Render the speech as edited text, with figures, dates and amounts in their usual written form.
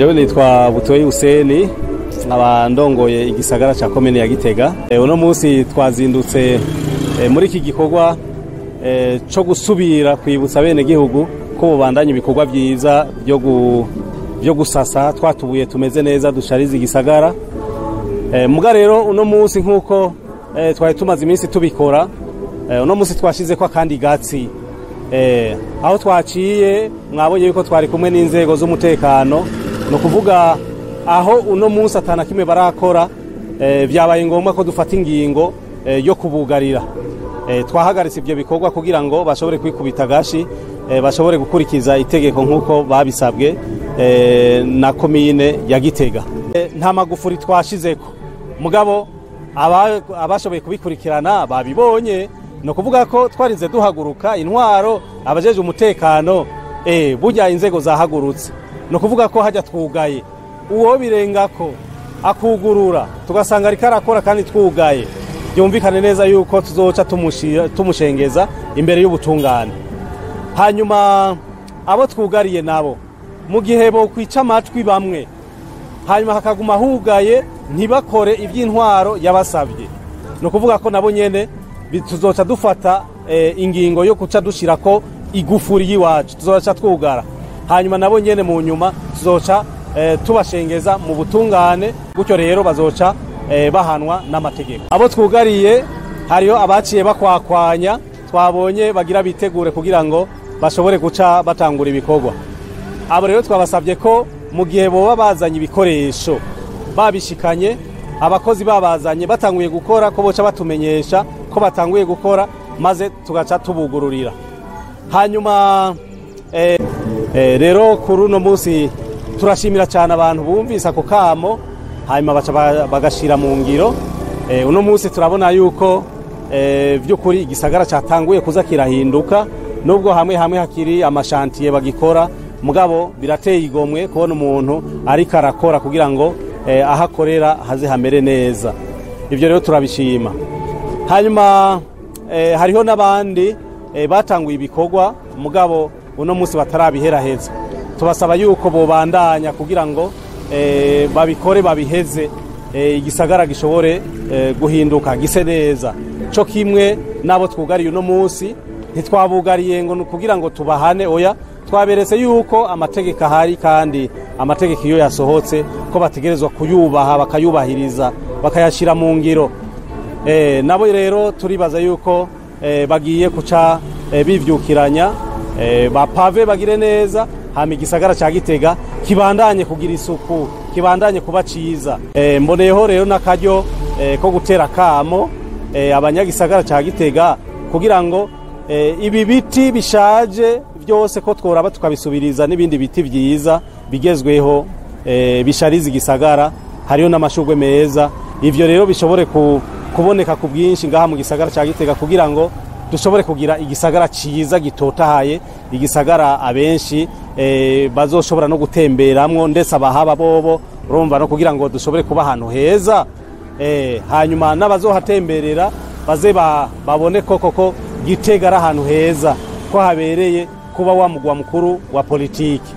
Jewe nitwa Butoyi Huseni, nkaba ndongoye igisagara ca komine ya Gitega. Uno munsi twazindutse muri iki gikorwa co gusubira kwibutsa bene gihugu ko bobandanya ibikorwa vyiza vyo gusasa twatubuye tumeze neza dushariza igisagara. Muga rero uno munsi nkuko twari tumaze iminsi tubikora, uno munsi twashizeko akandi gatsi. Aho twaciye mwabonye yuko twari kumwe n'inzego z'umutekano, no kuvuga aho uno munsi atana kimwe barakora, vyabaye ngombwa ko dufata ingingo yo kubugarira. Twahagaritse ivyo bikorwa kugira ngo bashobore kwikubita gashi, bashobore gukurikiza itegeko nkuko babisabwe na komine ya Gitega. Nta magufuri twashizeko, mugabo abashoboye kubikurikirana babibonye. No kuvuga ko twarinze duhaguruka intwaro, abajeje umutekano, burya inzego zahagurutse. No kuvuga ko hajya twugaye, uwo birengako akugurura tugasanga ariko arakora kandi twugaye, byumvikane neza yuko tuzoca tumushengeza imbere y'ubutungane. Hanyuma abo twugariye nabo mu gihe bo kwica amatwi bamwe, hanyuma hakaguma hugaye ntibakore iby'intwaro yabasabye, no kuvuga ko nabo nyene tuzoca dufata ingingo yo kuca dushirako igufuri y'iwacu, tuzoca twugara. Hanyuma nabo nyene mu nyuma tuzoca tubashengeza mu butungane, gutyo rero bazoca bahanwa n'amategeko. Abo twugariye hariyo abaciye bakwakwanya, twabonye bagira bitegure kugira ngo bashobore guca batangura ibikorwa. Abo rero twabasabye ko mu gihe boba bazanye ibikoresho babishikanye, abakozi babazanye batanguye gukora, ko boca batumenyesha ko batanguye gukora, maze tugaca tubugururira. Hanyuma rero kuri uno munsi turashimira cyane abantu bumvise ako kamo, hanyuma baca bagashira mu ngiro. Uno munsi turabona yuko vy'ukuri igisagara catanguye kuza kirahinduka, nubwo hamwe hamwe hakiri amashantiye bagikora, mugabo birateye igomwe kubona umuntu ariko arakora kugira ngo ahakorera haze hamere neza. Ivyo rero turabishima. Hanyuma hariho n'abandi batanguye ibikorwa mugabo uno munsi batarabiheraheza. Tubasaba yuko bobandanya kugira ngo babikore babiheze, igisagara gishobore guhinduka gise neza. Co kimwe nabo twugariye uno munsi, ntitwabugariye ngo kugira ngo tubahane, oya, twaberetse yuko amategeko ahari kandi amategeko iyo yasohotse ko bategerezwa kuyubaha, bakayubahiriza, bakayashira mu ngiro. Nabo rero turibaza yuko bagiye kuca bivyukiranya, bapave bagire neza, hama igisagara ca Gitega kibandanye kugira isuku, kibandanye kuba ciza. Mboneyeho rero n'akaryo ko gutera kamo abanyagisagara ca Gitega kugira ngo ibi biti bishaje byose ko tworaba tukabisubiriza n'ibindi biti vyiza bigezweho, bishariza igisagara, hariyo n'amashurwe meza. Ivyo rero bishobore kuboneka ku bwinshi ngaha mu gisagara ca Gitega kugira ngo dushobore kugira igisagara ciza gitotahaye, igisagara abenshi bazoshobora no gutemberamwo, ndetse abahaba bobo urumva, no kugira ngo dushobore kuba ahantu heza, hanyuma n'abazohatemberera baze babone koko Gitega ari ahantu heza, ko habereye kuba wa mugwa mukuru wa politiki.